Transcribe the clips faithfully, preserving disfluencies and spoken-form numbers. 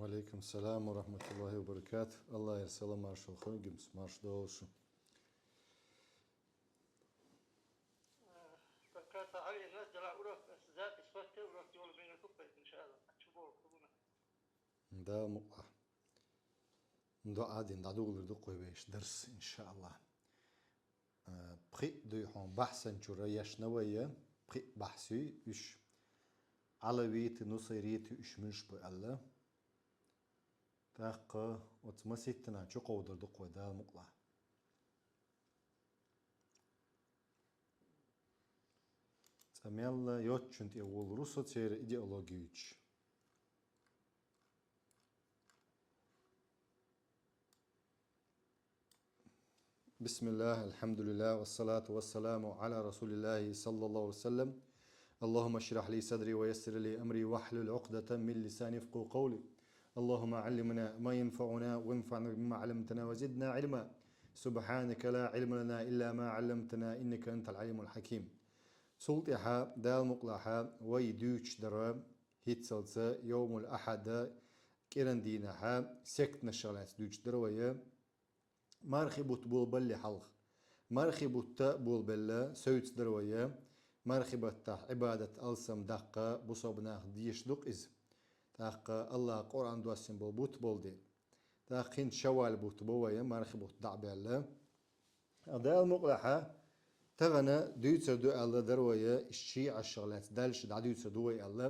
وعليكم السلام ورحمة الله وبركاته. АллахӀера салам-маршал хуьлда шуна, марша догӀийла шу. Э, так это Али, у нас дела урок, запись, после урок, иншаллах. Дала мукъалахь. ДуӀа дина дӀадоладергда вай вешан дарс, иншаллахӀ. Э, пхиъ дуй хьона бахьсан чура ешна вай, пхиъ бахьс ю уьш. Ӏалавиты, нусайриты уьш муьлш бу аьлла. ТӀаккха оцу маситтанна чукховдор ду вай, Дала мукъалахь. Цкъа мелла йоцчунна тӀе волалур ву со церан идеологи юьйцуш. بسم الله، الحمد لله، والصلاة والسلام على رسول الله صلى الله عليه وسلم. اللهم اشرح لي صدري ويسر لي أمري واحلل عقدة من لساني يفقهوا قولي. اللهم علمنا ما ينفعنا وانفعنا بما علمتنا وزدنا علما. سبحانك لا علم لنا إلا ما علمتنا إنك أنت العليم الحكيم. Цул тӀаьхьа, Дала мукъалахь, вай дуьйцуш дара хӀинццалц йовмул ахьад, кӀиран дийнахьа, сектанашах лаьцна дуьйцуш дара вай. Мархи бутт болабаллалц хьалха. Мархи бутт болабелла, севцадара вай. Мархи баттахь Ӏибадат, алсам даккха бусалба наха дезаш ду-кх иза. ТӀаккха АллахӀа Къуръан доссийна болу бутт болу дела. ТӀаккха хӀинца шаввал бутт бу вай, мархи бутт дӀа а баьлла. Дала мукъалахь, тахана дуьйцур ду аьлла дара вай, шиӀашах лаьцна, дальше дӀадуьйцур ду вай аьлла.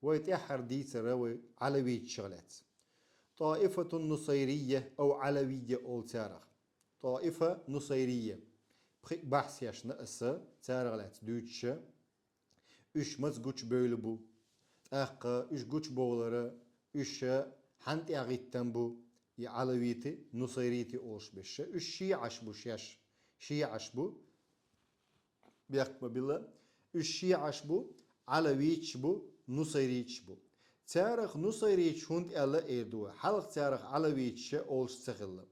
Вай тӀаьххьара дийцар вай Ӏалавиташах лаьцна. ТӀаифатун нусайрийя ав Ӏалавийя олу царах. ТӀаифа нусайрийя. Пхи бахьс ешна аса, царах лаьцна дуьйцуша. Уьш маца гучубевлла бу? ТӀаккха уьш гучубовлара, уьш хьан тӀехь гӀиттам бу, и Ӏалавиты, нусайриты олуш берш? Уьш шиӀаш бу шаьш. ШиӀаш бу. Бехк ма билла. Уьш шиӀаш бу, Ӏалавиташ бу, нусайриташ бу. Царах нусайриташ хӀунда аьлла эр ду вай? Хьалха царах Ӏалавиташ олуш ца хилла.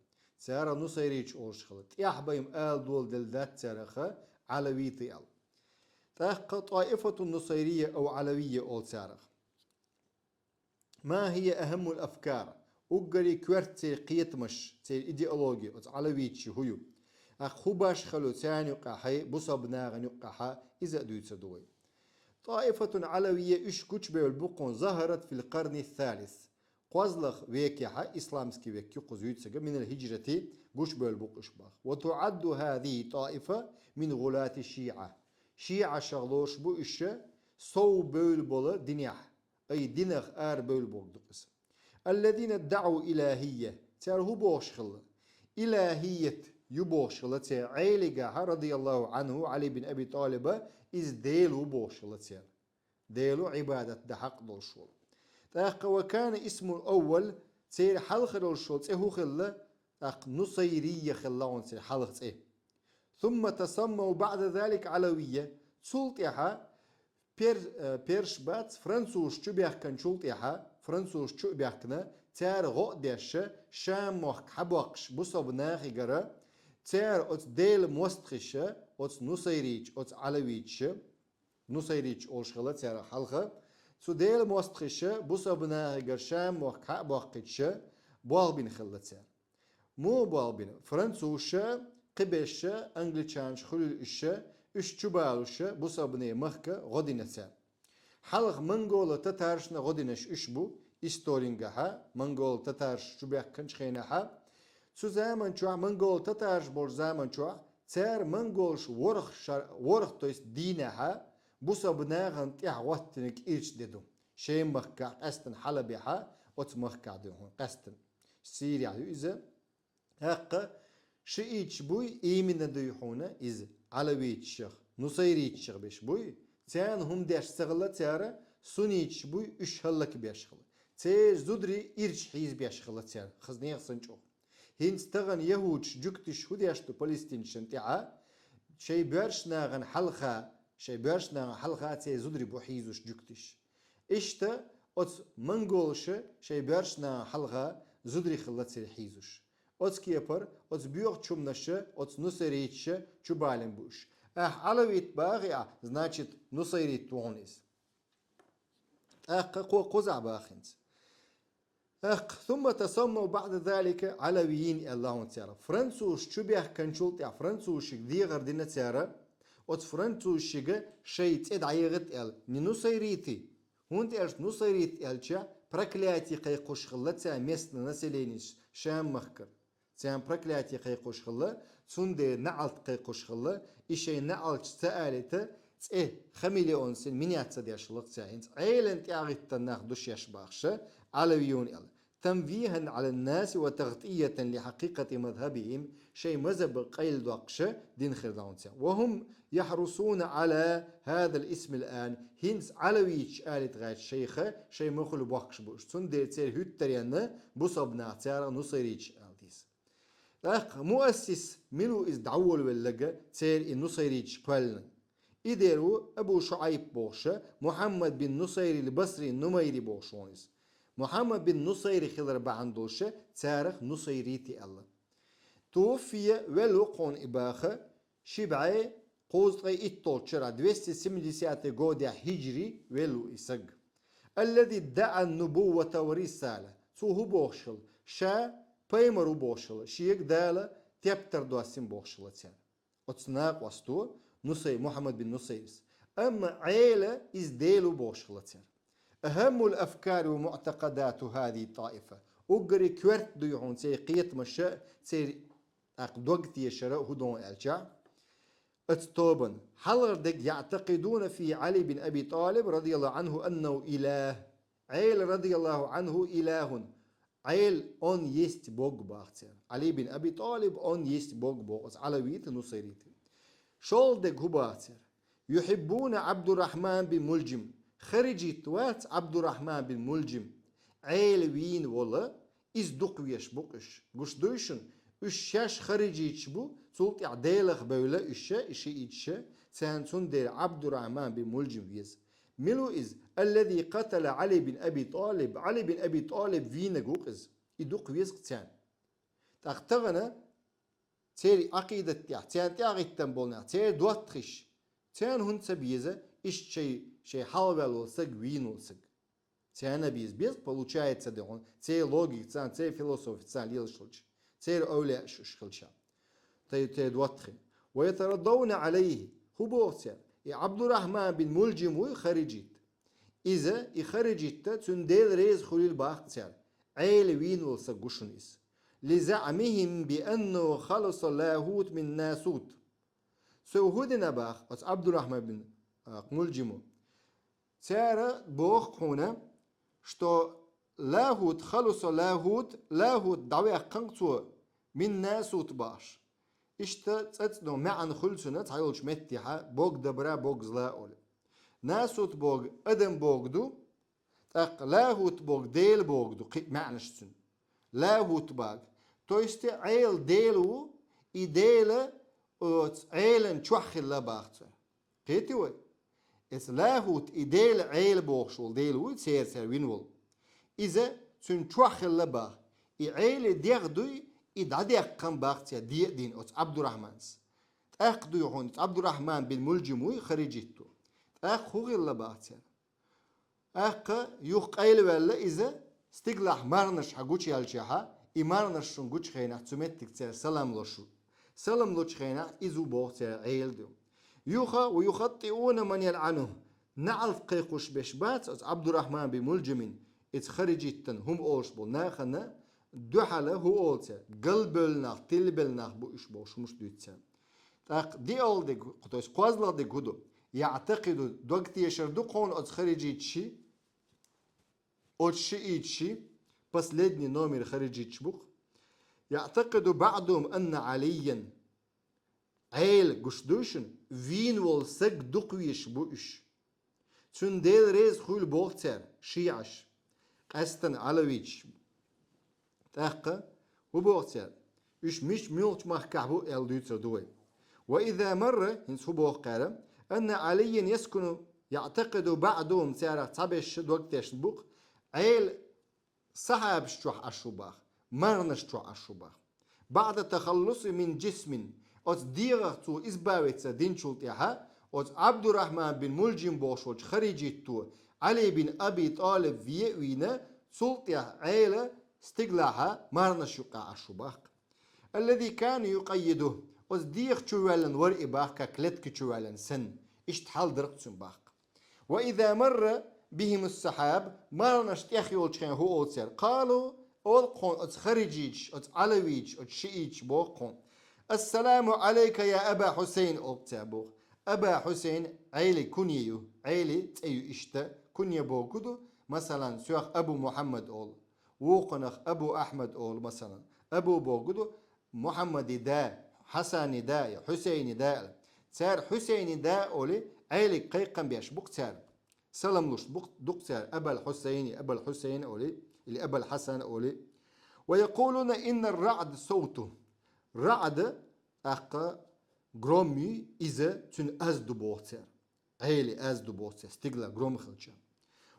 Царах нусайриташ олуш хилла. ТӀаьхьа бен ала доладелла дац царах Ӏалавиты аьлла. ТӀаккха тӀаифатун нусайрийя ав Ӏалавийя олу царах. Ма хӀия ахӀаммул афкар, уггаре коьрта церан кхетамаш, церан идеологи, оцу Ӏалавиташан хӀун ю? ТӀаккха хӀун башхалла ю царна юккъехь, бусалба нахана юккъехь, иза а дуьйцур ду вай. ТӀаифатун Ӏалавийя, уьш гучубевлла бу-кх хьуна, захарат фил къарни салис. КхозлагӀа векехь, исламский век ю кхуза юьйцург, минал хӀиджрати, гучубевлла бу-кх уьш боху. Ва туӀадду хӀазихӀи тӀаифа мин гӀулати шиӀа. ШиӀашах лоруш бу уьш, сов бевлла болу динехь, ай динах арабевлла болу ду-кх иза. Аллазина ддаӀу илахӀийя, цара хӀун бохуш хилла? ИлахӀият ю бохуш хилла церан, Ӏелигахь, радияллахӀу ӀанхӀу, Ӏали бин Аби ТӀалиба, иза Дела ву бохуш хилла церан. Дело Ӏибадат дан хьакъ долуш волу. ТӀаккха ва кана исмул аввал, церан хьалха долуш волу цӀе хӀун хилла? ТӀаккха Нусайрийя хилла хьуна церан хьалха цӀе. Сумма тасаммау баӀда залика Ӏалавийя. Цул тӀаьхьа пер-, э, перш бац, французаш чу баьхкинчул тӀаьхьа, французаш чу а баьхкина, цара гӀо а деш, Шам-мохк хьабоккхуш бусалба нахигара, цара оцу Делан мостагӀаша, оцу нусайрийча, оцу Ӏалавийчаша, нусайрийча олуш хилла царах хьалха, цу Делан мостагӀаша бусалба нахигара Шам-мохк хьа а боккхуьйтуша, болх бина хилла цара. Муха болх бина? Французаша, кхиберша, англичанаш хуьлийла уьш, уьш чу балуша, бусалбанийн махка гӀо дина цара. Хьалха монголо-татарашна гӀо динарш уьш бу, исторингахьа, монголо-татараш чу баьхкинчу хенахьа. Цу заман чохь, монголо-татараш болчу заман чохь, цара монголаш ворхӀ шар-, ворхӀ, то есть дийнахьа, бусалба нахана тӀехь гӀоттинарг ирча де ду. Шем-махкахь къаьстина Хьалабехьа, оцу махкахь ду хьуна къаьстина. Сирехь ю иза. ТӀаккха шииташ буй, имина дуй хьуна иза, Ӏалавиташах, нусайриташах беш буй, царна хӀума деш ца хилла цара, сунниташ буй, уьш хӀаллакбеш хилла. Церан зударий ирча хьийзабеш хилла цара, хаза нехан санна чӀогӀа. ХӀинца тахана яхӀудаш, жуьгташ хӀун деш ду палестинцашна тӀехьа, шайн боьрша нахана хьалха, шайн боьрша нахана хьалха церан зударий бу хьийзуш жуьгташ. Иштта оцу монголаша шайн боьрша нахана хьалха зударий хилла церан хьийзуш. Оцу кепара, оцу боьхачу хӀуманаша, оцу нусайриташа чу балийна бу уьш. Ахь Ӏалавит бахахь, значит, нусайрит ву хьуна иза. ТӀаккха кхо кхузахь баха хӀинца. ТӀаккха, ثم تسموا بعد ذلك علويين аьлла хьуна цара. Французаш чу баьхкинчул тӀехьагӀа, французашка дехар дина цара, оцу французашка шайн цӀе дӀаехийта аьлла, не нусайритий. ХӀунда аьлча нусайрит аьлча, проклятие кхайкхош хилла царна местный населенеш Шам-махкара. Царна проклятие кхайкхош хилла, цундела наӀалт кхайкхош хилла, и шайн наӀалт ца алийта, цӀе хамелеон санна меняться деш хилла царна. ХӀинца Ӏелана тӀехьагӀиттина нах ду шаьш бохуш, علويون аьлла. تنبيها على الناس وتغطية لحقيقة مذهبهم, шайн мазхӀаб къайладоккхуш дина хир ду хьуна царна. وهم يحرصون على هذا الاسم الآن. ХӀинца Ӏалавиташ алийта гӀерташ шайх, шайн мохула бохкуш бу уьш. Цундела церан хӀуьттаренна бусалба наха царах нусайриташ ала деза. ТӀаккха муассис мила ву иза дӀаволавелларг церан и нусайриташ кхоьллинарг? И дер ву Абу ШуӀайб бохуш, Мухьаммад бин Нусайр ал-Басри Нумайри бохуш ву иза. Мухьаммад бин Нусайр хилар бахьана долуш царах нусайритий аьлла. توفي, велла ву кхунна и баха, ши бӀе кхузткъе итталгӀачу шарахь, двести семидесятый годехь хӀиджри велла ву и саг. الذي ادعى النبوة والرسالة. Цо хӀун бохуш хилла? Ша пайхамар ву бохуш хилла, шега Дала тептар доссийна бохуш хилла цара. Оцу накъосто Нусай-, Мухьаммад бин Нусайрис. Амма Ӏела иза Дела ву бохуш хилла цара. أهم الأفكار ومعتقدات هذه الطائفة. Уггаре коьрта дуй хьуна церан кхетамаш а, церан тӀаккха дог тешар а хӀун ду аьлча, оцу тобан хьалхара дерг يعتقدون في علي بن أبي طالب رضي الله عنه أنه إله. Ӏела رضي الله عنه إله. Ӏела он есть Бог боху цара. Ӏали бин Аби ТӀалиб он есть Бог боху оцу Ӏалавита, нусайрита. ШолгӀа дерг хӀун боху цара? يحبون عبد الرحمن بن ملجم. Хариджит вац Ӏабдуррахьман бин Мулджим. Ӏела вийна волу, иза дукха везаш бу-кх уьш. Гуш дуй шуна, уьш шаьш хариджиташ бу, цул тӀаьхьа Делах бевлла уьш, и шииташ, царна цундела Ӏабдуррахьман бин Мулджим веза. Мила ву иза? الذي قتل علي بن أبي طالب. Ӏали бин Аби ТӀалиб вийнарг ву-кх иза. И дукха веза-кх царна. ТӀаккха тахана церан Ӏакъидат тӀехь, царна тӀаьхьахӀиттина болу нах, церан доттагӀаш, царна хӀунда ца беза, иштта шайн, шайн хьалхаваьлла волу саг вийна волу саг? Царна беза, беза, получается, де хьуна, церан логика царна, церан философи царна лелаш хилча, церан овлияаш уьш хилча. Тей, тей доттагӀий. ويترضون عليه. ХӀун боху цара? И Ӏабдуррахьман бин Мулджим вуй хариджит. Иза, и хариджитта, цуьнан Дела реза хуьлийла боху цара. Ӏела вийна волу саг ву шуна иза. لزعمهم بأنه خلص لاهوت من ناسوت. Цо хӀун дина боху оцу Ӏабдуррахьман бин, а, Мулджимо? Цара боху хьуна, что لاهوت خلص لاهوت, لاهوت дӀаваьккхина цо, من ناسوت бохуш. Иштта цӀацӀано маьӀна хуьлу цуьнан цхьайолчу меттехь Бог добра, Бог зла олу. Насут бог адам бог ду, тӀаккха لاهوت бог Дела бог ду, кхин маьӀнаш цуьнан. لاهوت бог. То есть Ӏела Дела ву, и Дела оцу Ӏелан чохь хилла боху цара. Кхетий вай? Эца لاهوت и Дела Ӏела бохуш волу Дела вуй, церан цара вина волу. Иза цуьнан чохь хилла боху. И Ӏела дегӀ дуй, и дӀадаьккхина боху цара, де а дина оцу Ӏабдуррахьманца. ТӀаккха дуй хьуна, Ӏабдуррахьман бин Мулджим вуй, хариджит ву. ТӀаккха хӀун хилла боху цара? ТӀаккха юха къайлаваьлла иза, стигалахь марханаш хьан гучуяьллачехьа, и марханаш шуна гучу хенахь цу меттиг цара салам луш ву. Салам лучу хенахь иза ву боху цара Ӏела ду. Юха ويخطئون من يلعنه. НаӀалт кхайкхош беш бац оцу Ӏабдуррахьман бин Мулджимин, иза хариджиттан хӀума олуш болу нахана дуьхьала хӀун олу цара, галбевлла нах, тилабелла нах бу уьш бохуш хӀумаш дуьйцу цара. ТӀаккха диъалгӀа дерг, то есть кхозлагӀа дерг хӀун ду? يعتقد, дог тешар ду кхунна оцу хариджиташи, оцу шииташи, последний номер хариджиташ бу-кх. يعتقد بعضهم أن عليا, Ӏела гуш дуй шуна, вийна волу саг дукха везаш бу уьш. Цуьнан Дела реза хуьлу боху цара, шиӀаш, къаьстина Ӏалавиташ. ТӀаккха хӀун боху цара? Уьш мича муьлхачу махкахь бу аьлла дуьйцур ду вай. وإذا مر, хӀинца хӀун боху кхара, أن عليا يسكن, يعتقد بعضهم, царах цхьаберш дог тешна бу-кх, Ӏела сахьабаш чохь Ӏаш ву боху, марханаш чохь Ӏаш ву боху. بعد التخلص من جسم, оцу дегӀах цо избавиться динчул тӀаьхьа, оцу Ӏабдуррахьман бин Мулджим бохуш волчу хариджитто Ӏали бин Аби ТӀалиб ве а вийна, цул тӀаьхьа Ӏела стигалахьа марханаш юкъахь Ӏаш ву боху. الذي كان يقيده, оцу деха чу воьллина вара и боху, как клетка чу воьллина санна. Иштта хьал дара-кх цуьнан боху. وإذا مر بهم السحاب, марханаш тӀех йолчу хенахь хӀун олу цара? قالوا, олу-кх хьуна оцу харижиташа, оцу Ӏалавиташа, оцу шиӀиташа боху-кх хьуна: السلام عليك يا أبا حسين, олу-кх цара боху. Аба Хьусайн Ӏелин кунья ю, Ӏелин цӀе ю иштта, кунья бохург ду, масалан, соьх Абу Мухьаммад олу, вукхунах Абу Ахьмад олу, масалан. Абу бохург ду Мухьаммадин да, Хьасанин да я Хьусайнин да аьлла. Цара Хьусайнин да олий, Ӏелига кхайкхам беш бу-кх цара. Салам луш бу-кх, ду-кх цара, Абал Хьусайни, Абал Хьусайн олий, или Абал Хьасан олий. ويقولون إن الرعد صوته. РаӀд, тӀаккха гром ю, иза цуьнан аз ду боху цара. Ӏелин аз ду боху цара, стигала гром хилча.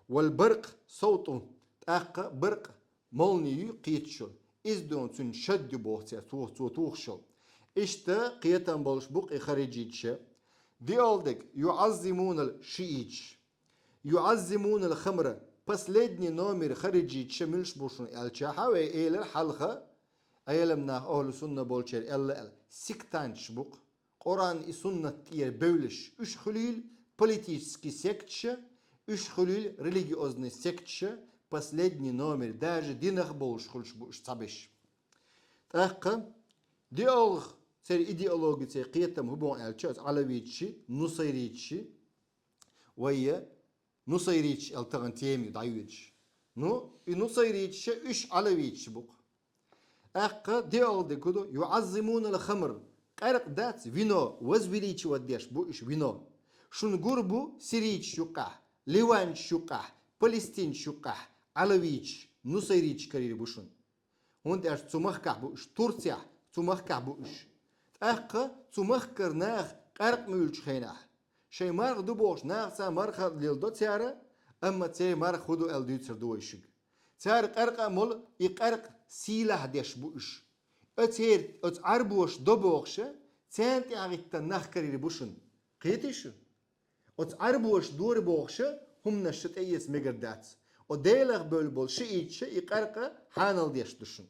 والبرق صوته, тӀаккха баркъ, молни ю кхеташ йолу, иза ду цуьнан шад ю боху цара, цо, цо тухуш йолу. Иштта кхетам болуш бу-кх и харижиташа. ДиъалгӀа дерг, يعظمون, шиӀиташа. يعظمون الخمر, последний номер харижиташа муьлш бу шуна аьлча, хьан вай элира хьалха, Ӏеламнах, ахьлу сунна болчеран аьлла аьлла, сектанташ бу-кх. Къуръан и суннат тӀера бевллаш, уьш хуьлийла политический секташа, уьш хуьлийла религиозный секташа, последний номер, даже динах болуш хуьлуш бу уьш цхьаберш. ТӀаккха диъалгӀа церан идеологи, церан кхетам хӀун боху аьлча, оцу Ӏалавиташи, нусайриташи, вай я нусайриташ аьлла тахана тема ю дӀайоьдуш. Ну, и нусайриташа уьш Ӏалавиташ бу-кх. ТӀаккха диъалгӀа дерг хӀун ду, يعظمون الخمر, къаьркъа дац, вино, возвеличивать деш бу уьш вино. Шуна гур бу сириташ юккъехь, ливанчаш юккъехь, палестинчаш юккъехь, Ӏалавиташ, нусайриташ карийр бу шуна. ХӀунда аьлча цу махкахь бу уьш, Турцехь, цу махкахь бу уьш. ТӀаккха цу махкара наха къаьркъа муьйлучу хенахь, шайн марха ду бохуш, наха цхьа марха леладо цара, амма церан марха хӀун ду аьлла дуьйцур ду вай шуьга. Цара къаьркъа а молу, и къаьркъа сийлахь деш бу уьш. Оцеран, оцу Ӏарбоша до бохуша, царна тӀехь а гӀиттина нах карийр бу шуна. Кхетий шу? Оцу Ӏарбоша дора бохуша хӀуманаш ша тӀеэца мегар дац. О Делах бевлла болу шиӀиташа и къаьркъа хьанал деш ду шуна.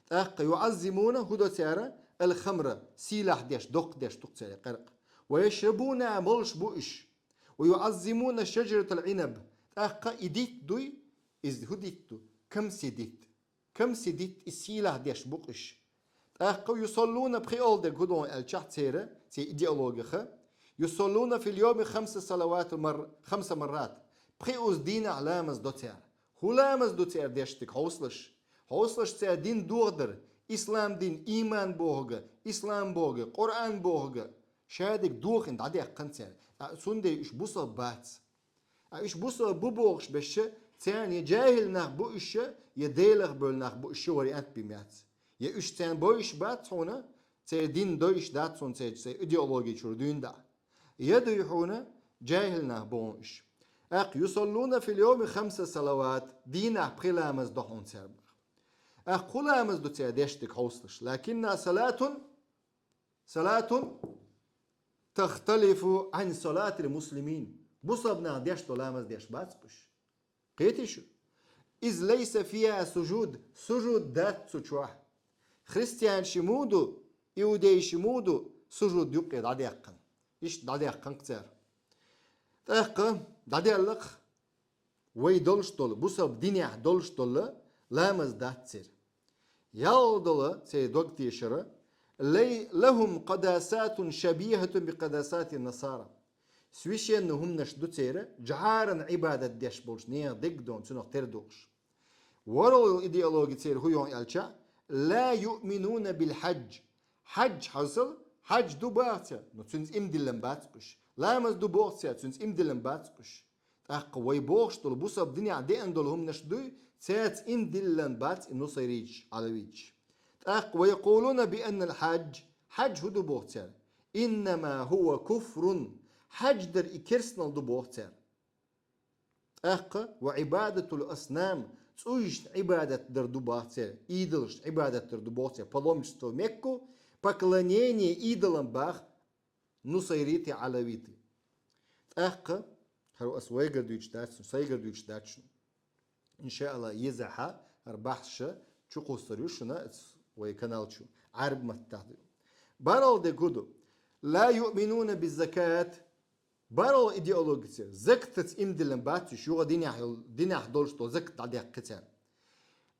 ТӀаккха يعظمون, хӀун до цара, الخمر, сийлахь деш, доккха деш ду-кх цара и къаьркъа. ويشربونها, молуш бу уьш. ويعظمون شجرة العنب. ТӀаккха и дитт дуй, иза хӀун дитт ду? Камси дитт. Камси дитт и сийлахь деш бу-кх уьш. ТӀаккха يصلون, пхиъалгӀа дерг хӀун ду аьлчахь церан, церан идеологиха, يصلون في اليوم خمس صلوات مر-، خمس مرات. Пхи уза дийнахь ламаз до цара. ХӀун ламаз ду цара деш дерг, хьовсалаш? Хьовсалаш цара дин дохадар, ислам дин, ийман бохург, ислам бохург, Къуръан бохург. Шадерг дохийна дӀадаьккхина цара. Цундела уьш бусалба бац. Ткъа уьш бусалба бу бохуш берш, царна я жаьхӀил нах бу уьш, я Делах бевлла нах бу уьш, вариант бен яц. Я уьш царна бовзуш бац хьуна, церан дин довзуш дац хьуна церан, церан идеологи чуьра дуьйна дӀа. Я дуй хьуна, жаьхӀил нах бу хьуна уьш. ТӀаккха يصلون في اليوم خمس صلوات, дийнахь пхи ламаз до хьуна цара. ТӀаккха хӀун ламаз ду цара деш дерг, хьовсалаш? لكنها صلاة صلاة تختلف عن صلاة المسلمين. Бусалба наха деш долу ламаз деш бац-кх уьш. Кхетий шу? إذ ليس فيها سجود, сужуд дац цу чохь. Христианаши муха ду, иудейши муха ду, сужуд юккъе дӀадаьккхина. Иштта дӀадаьккхина-кх цара. ТӀаккха дӀадаьлла-кх. Вай долуш долу, бусалба динехь долуш долу ламаз дац церан. Ял долу церан дог тешара, لهم قداسات شبيهة بقداسات النصارى. Священный хӀуманаш ду церан, жӀаран Ӏибадат деш болчу нехан деггадон цунах тера дохуш. ВорхӀалгӀа идеологи церан хӀун ю аьлча, لا يؤمنون بالحج. Хьаьж хьовсал, хьаьж ду боху цара, но цуьнца иман диллина бац-кх уьш. Ламаз ду боху цара, цуьнца иман диллина бац-кх уьш. ТӀаккха вай бохуш долу бусалба динехь деана долу хӀуманаш дуй, цаьрца иман диллина бац и нусайриташ, Ӏалавиташ. ТӀаккха ويقولون بأن الحج, хьаьж хӀун ду боху цара? إنما هو كفر. Хьаьж дар и керстанал ду боху цара. ТӀаккха وعبادة الأصنام, цӀуйшна Ӏибадат дар ду боху цара, идолашна Ӏибадат дар ду боху цара, паломничество в Мекку, поклонение идолам боху нусайритий, Ӏалавитий. ТӀаккха, хӀара ас вайгара дуьйцуш дац, сайгара дуьйцуш дац шуна. Иншаалла, езахьа, хӀара бахьсаш Чукхуссур ю шуна вай канал чу. Ӏарб маттахь ду. БархӀлагӀа де гуду. لا يؤمنون بالزكاة. БархӀлагӀа идеологица. Закатаца иман диллина бац уьш, юха динехь йол-, динехь долуш долу закат дӀадаьккхи цара.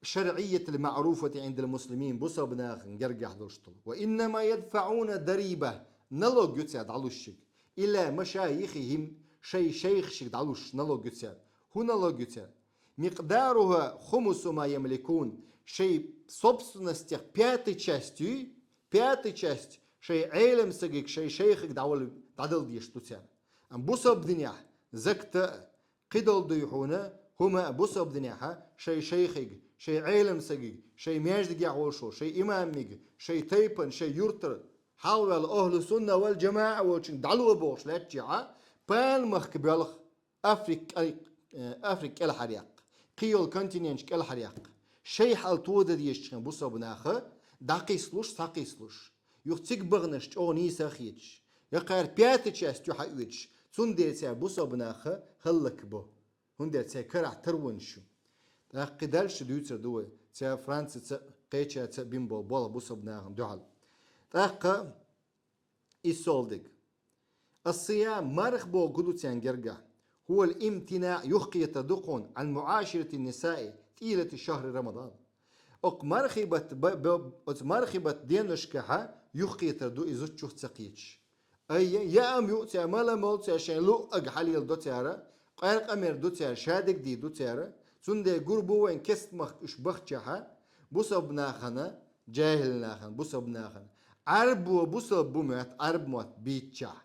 الشرعية المعروفة عند المسلمين, бусалба нахана гергахь долуш долу. وإنما يدفعون ضريبة, налог ю цара дӀалуш шига. إلى مشايخهم, шайн шайхашка дӀалуш налог ю цара. ХӀун налог ю цара? مقدارها خمس ما يملكون, шайн собственностех пятая часть ю, пятая часть шайн Ӏелам сагига, шайн шайхига дӀавала, дӀадала дезаш ду цара. Амма бусалба динехь заката а, кхидолу дуй хьуна, хӀума а бусалба динехьа шайн шайхига, шайн Ӏелам сагига, шайн маьждигехь волуш волу, шайн имамига, шайн тайпана, шайн юьртара, хьалаваьлла ахӀлу сунна вал джамаӀа волчуьнга дӀало бохуш лаьттачехьа, пана махка боьлху, Африка кӀел-, э, Африка кӀелхьаръяккха, кхин йолу континенташ кӀелхьаръяккха. Шайн хьал тодан дезачу хенахь бусалба наха дӀакхийсалуш, схьакхийсалуш. Юха цига баханарш чӀогӀа нийса а хеташ. Я кхара пятая часть ю хьаоьцуш. Цундела цара бусалба наха хӀаллакбо. ХӀунда аьлча церан карахь таронаш ю. ТӀаккха кхин дальше дуьйцур ду вай. Цара Францица а, кхечаьрца а бина болу болх бусалба нахана дуьхьал. ТӀаккха иссолдиг. الصيام, марха бохург ду царна гергахь. هو الامتناع, юхакхетар ду кхунна, عن معاشرة النساء طيلة شهر رمضان. Оцу мархий бат-, б-, б-, оцу мархий бат деношкахьа юхакхетар ду и зудчух ца кхеташ. Айя, яам юъ цара, мала молу цара, шайн луъ ага хьалеладо цара, къаьркъа мер ду цара, шадерг дийр ду цара, цундела гур бу вайн кестмахка уьш бахчахьа, бусалба нахана, джаьхӀил нахана, бусалба нахана. Ӏарбо бусалба бу моьтту, Ӏарб мотт бийцчахь.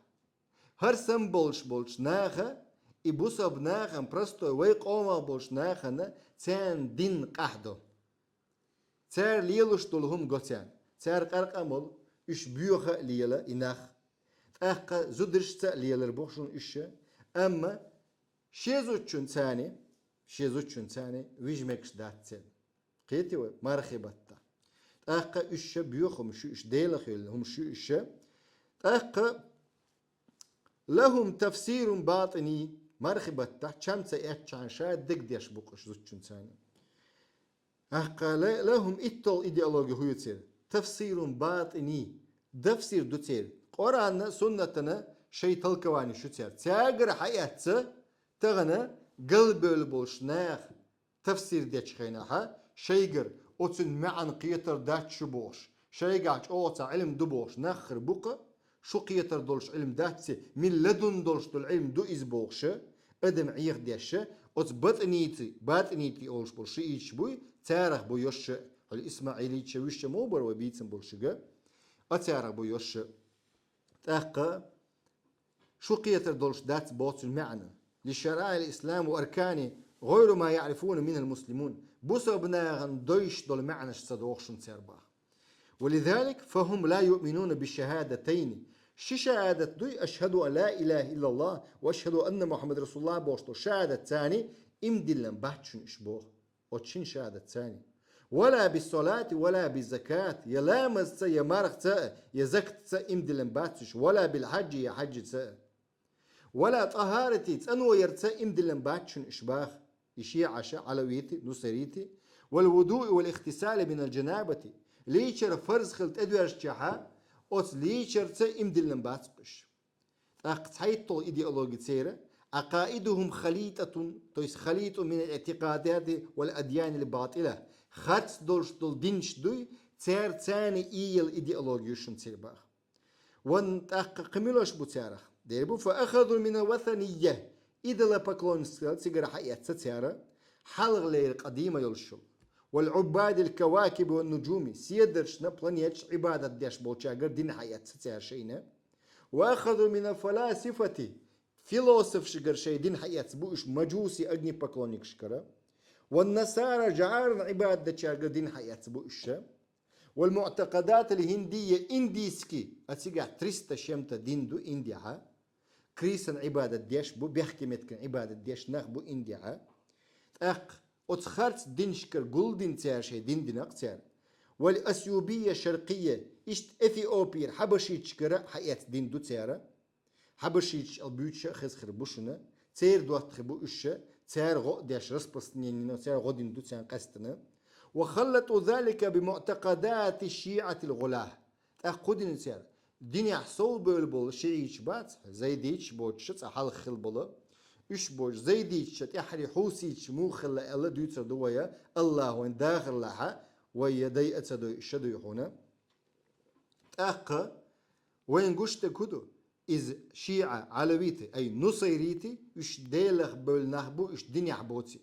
ХӀара санна болуш болчу наха, и бусалба нахана, простой, вай къомах болчу нахана, царна дин къаьхьадо. Цара лелуш долу хӀума го царна. Цара къаьркъа а молу, уьш боьха а лела и нах. ТӀаккха зударшца а лелар бу шуна уьш. Амма шен зудчуьнца а, шен зудчуьнца а вижа мегаш дац церан. Кхетий вай, мархий баттахь. ТӀаккха уьш боьха хӀума шу уьш, Делах йолу хӀума шу уьш. ТӀаккха لهم تفسير باطني, мархий баттахь чам ца эцчхьана ша дегдеш бу-кх уьш зудчуьнца а. ТӀаккха ل-, لهم, итталгӀа идеология хӀун ю церан? تفسير باطني, тафсир ду церан. Къуръанна, суннатана шайн толкованеш ю церан. Цаьргара хьаэцна тахана галбевлла болуш наха тафсир дечу хенахьа, шайгара оцун маьӀна кхетар дац шу бохуш, шайгахь чӀогӀа цхьа Ӏилма ду бохуш нах хир бу-кх, шу кхетар долуш Ӏилма дац, من لدن долуш долу Ӏилма ду иза бохуша, адам Ӏехадеша, оцу батӀинийти, батӀинийти олуш болу шиъиташ буй, царах бу йоша, хьуьлла исмаӀилиташа вуьшта ма бара вай бийцина болу шуьга, а царах бу йоша. ТӀаккха шу кхетар долуш дац боху цуьнан маьӀна. لشرائع الإسلام وأركانه غير ما يعرفون منه المسلمون. Бусалба нахана дойш долу маьӀнаш ца доху шуна цара баха. ولذلك فهم لا يؤمنون بالشهادتين. Ши шахӀадат дуй, أشهد أن لا إله إلا الله وأشهد أن محمدا رسول الله бохуш долу шахӀадат царна иман диллина бац шуна уьш боху. Оцу шина шахӀадатца а. ولا بالصلاة ولا بالزكاة, я ламазца, я мархаца а, я закатца а иман диллина бац уьш, ولا بالحج, я хьаьжца а. ولا طهارة, цӀано ярца а иман диллина бац шуна уьш баха. И шиӀаша, Ӏалавити, нусайрити. والوضوء والاغتسال من الجنابة. Лийчар фарз хила тӀедоьжначехьа, оцу лийчарца а иман диллина бац-кх уьш. ТӀаккха цхьайтталгӀа идеологи церан, عقائدهم خليطة, то есть خليط من الاعتقادات والأديان الباطلة, харц долуш долу динаш дуй, церан царна ийяла идеологи ю шуна церан баха. Ван тӀаккха кхин муьлш бу царах? Дера бу, فأخذوا من الوثنية, идолопоклонничество цигара хьаэцна цара, хьалхалера къадийма йолуш йолу. والعباد الكواكب والنجوم, седаршна, планеташ Ӏибадат деш болчаьргара дин хьаэцна цара шайна. وأخذوا من الفلاسفة, философашкара шайн дин хьаэцна бу уьш, мажуси огнепоклонникашкара. والنصارى, жӀарна Ӏибадат дечаьргара дин хьаэцна бу уьш. والمعتقدات الهندية, индийский, а цигахь триста с чем-то дин ду Индехьа. Крисана Ӏибадат деш бу, бехке меттиган Ӏибадат деш нах бу Индехьа. ТӀаккха оцу харц динашкара гулдина цара шайн дин дина-кх цара. والأثيوبية الشرقية, иштта Эфиопера хьабашиташкара хьаэцна дин ду цара. Хьабашиташ аьлла буьйцуш а хеза хир бу шуна, церан доттагӀий бу уьш, цара гӀо а деш, распространение, цара гӀо дина ду царна къаьстина. وخلطوا ذلك بمعتقدات الشيعة الغلاة. ТӀаккха кху динацара динехь совбевлла болу шиӀиташ бац, зайдиташ боцуш цӀа хьалха хилла болу, уьш боцуш зайдиташа тӀаьххьара хьуситаш муха хилла аьлла дуьйцур ду вай, Аллахьан дахар лахь, вай я дайа ца дой, ша дуй хьуна. ТӀаккха вайн гуш дерг хӀун ду? Иза шиӀа, Ӏалавиты, ай, нусайриты, уьш Делах бевлла нах бу, уьш динехь боций.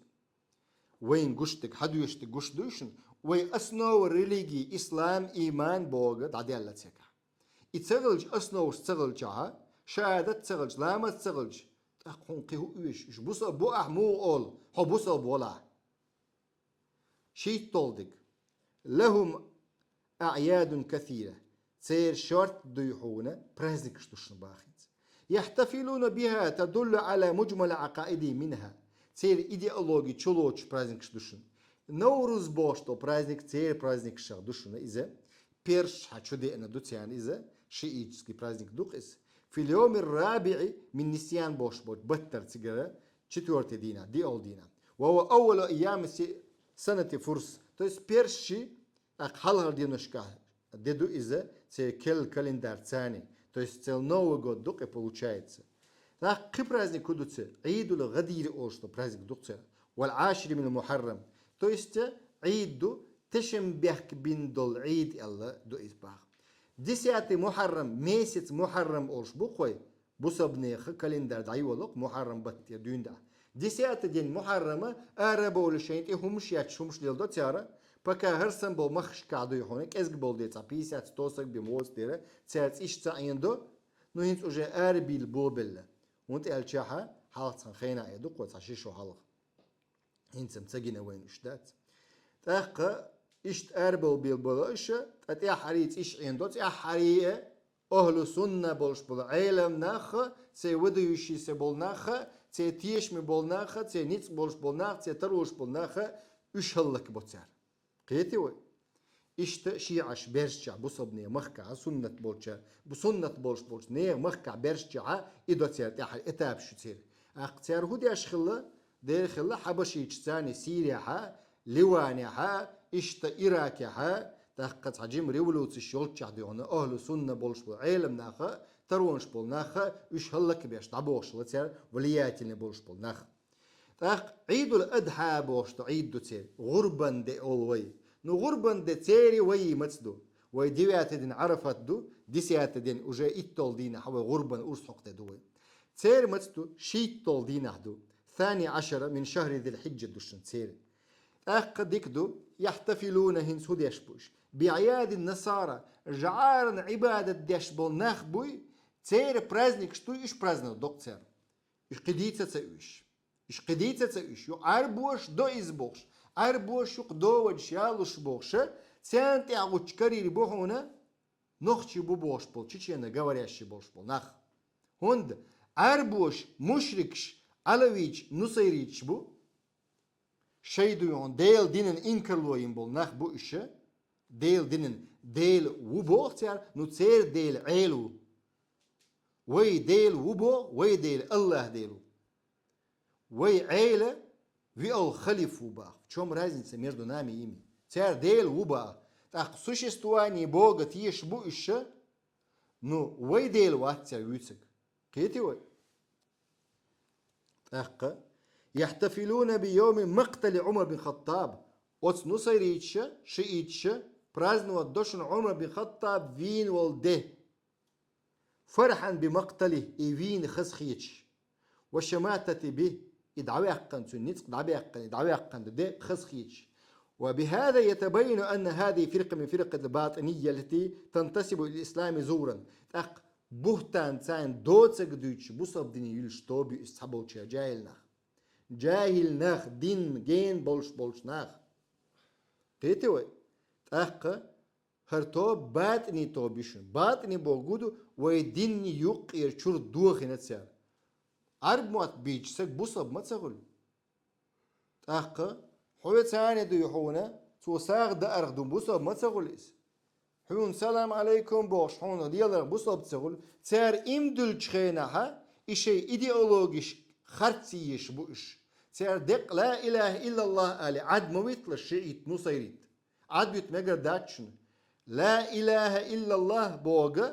Вайн гуш дерг, хьан доьшуш дерг гуш дуй шуна? Вай основа религии, ислам, иман, Бога дӀадаьлла цигахь. И ца хилча, основаш ца хилчахьа, шахӀадат ца хилча, ламаз ца хилча, тӀаккха хьуна кхин хӀун оьшу? Уьш бусалба бу ахь муха олу, хьо бусалба валахь. ШийтталгӀа дерг. لهم أعياد كثيرة. Церан шорта дуй хьуна праздникаш ду шуна бахинца. يحتفلون بها تدل على مجمل عقائدهم منها. Церан идеологи чулоцуш праздникаш ду шуна. Навруз бохуш долу праздник церан праздникашах ду шуна иза. Персашхьа чу деана ду царна иза. Шиитский праздник ду-кх иза. في اليوم الرابع من نيسان бохуш болчу баттара цигара четвёртый дийнахь, диъалгӀа дийнахь. وهو أول أيام سنة الفرس. То есть персаши тӀаккха хьалхара деношкахь де ду иза, церан кел-, календарь царний. То есть церан Новый год ду-кх и получается. ТӀаккха кхин праздник хӀун ду церан? Ӏийдул-ГӀадир олуш долу праздник ду-кх церан. والعاشر من محرم. То есть Ӏийд ду, тешнабехк бина долу Ӏийд аьлла ду иза боху. Десятый Мухьаррам, месяц Мухьаррам олуш бу-кх вай, бусалбанехан календарь дӀайолу-кх Мухьаррам баттера дуьйна дӀа. Десятый день Мухьаррама арабовлуш шайна тӀе хӀумаш етташ, хӀумаш леладо цара, пока хӀара санна болу махкашкахь дуй хьуна, кӀезиг болу дела цхьа пятьдесят, сто саг бен моца дера, цаьрца иштта ца Ӏийна до, ну, хӀинца уже арабийла бобелла. ХӀунда аьлча хьалха цхьана хенахь а ду-кх вай, цхьа ши шо хьалха. ХӀинца-м ца гина вайна уьш дац. ТӀаккха иштта арабовла бен болу аша, ткъа тӀаьххьарий цӀиш Ӏийна до, тӀаьххьарий а, ахьлу сунна болуш болу Ӏелам нах а, церан выдающийся болу нах а, церан тешаме болу нах а, церан ницкъ болуш болу нах а, церан тарош болу нах а, уьш хӀаллакбо цара. Кхетий вай? Иштта шиӀаш берзчахь бусалбанийн махкахь суннат болча, бу-, суннат болуш болчу нехан махкахь берзчахьа и до церан тӀаьхьара этапаш ю церан. ТӀаккха цара хӀун деш хилла? Дера хилла хьабашийчу царний Сирияхьа, Ливанехьа, иштта Иракехьа, тӀаккха цхьа жима революцеш йолччахь дуй хьуна, ахьлу сунна болуш болу Ӏелам нах а, таронаш болу нах а, уьш хӀаллакбеш дӀабохуш хилла цара, влиятельный болуш болу нах. ТӀаккха Ӏийдул-Адхьа бохуш ду, Ӏийд ду церан, гӀурбан де олу вай. Ну, гӀурбан де церан вай маца ду? Вай девятый день Ӏарафат ду, десятый день уже итталгӀа дийнахь вай гӀурбан урс хьокху де ду вай. Церан маца ду, шийтталгӀа дийнахь ду. Сани Ӏашара мин шахри Зил-Хьиджа ду шуна церан. ТӀаккха дика ду, яхьтафилуна хӀинца хӀун деш бу уьш? БиӀияди насара, жӀаран Ӏибадат деш болу нах буй, церан праздникаш дуй, уьш праздновать до-кх цара. Уьш кхин дийца ца уьш. Уьш кхин дийца ца уьш. Ю Ӏарбоша до иза бохуш. Ӏарбоша юкъа довадаш ялуш бохуша, царна тӀехь гӀуччу карийра бу хьуна, нохчий бу бохуш болу, чечено говорящий болуш болу нах. ХӀунда Ӏарбоша мушрикаш, Ӏалавиташ, нусайриташ бу. Шайн дуй хьуна Делан динан инкарло йина болу нах бу уьш. Делан динан Дела ву боху цара, ну церан Дела Ӏела ву. Вай Дела ву боху, вай Дела Аллах Дела ву. Вай Ӏела виъал халиф ву баха. В чём разница между нами и ими? Цара Дела ву баха. ТӀаккха существование Бога тешаш бу уьш, ну, вай Дела вац цара вуьйцург. Кхетий вай? ТӀаккха: «Яхьтафилуна би йовми мактали Ӏумар бин Хаттаб». Оцу нусайриташа, шииташа праздновать до шуна Ӏумар бин Хаттаб вийна волу де. «Фархьан би мактали», и вийна хазахеташ. «Ва шаматати би», и дӀаваьккхина, цуьнан ницкъ дӀабаьккхина, и дӀаваьккхина де хазахеташ. «Ва бихаза ятабайяну анна хазихи фиркъа мин фиракъил батинийя лати тантасибу ил ислами зуран». ТӀаккха буьхтан царна доцург дуьйцуш бусалба дине юьллуш тоба ю иза цхьаболчара жаьхӀил нах. ЖаьхӀил нах, дин гена болуш болчу нах. Кхетий вай? ТӀаккха хӀара тоба батӀини тоба ю шуна. БатӀини бохург ду, вай динни юккъера чуьра дохийна цара. Ӏарб мотт бийча саг бусалба ма ца хуьлу. ТӀаккха хьо царна дуй хьуна, цо сагӀа даарх ду бусалба ма ца хуьлу иза. Хьуна салам алейкум бохуш, хьуна леларх бусалба ца хуьлу. Цара им дуьллучу хенахьа, и шайн идеологиш харц еш бу уьш. Цара декъ ла илаха иллаллах али, Ӏад ма витлаш шиӀит, нусайрит. Ӏад вита мегар дац шуна. Ла илаха иллаллах боху,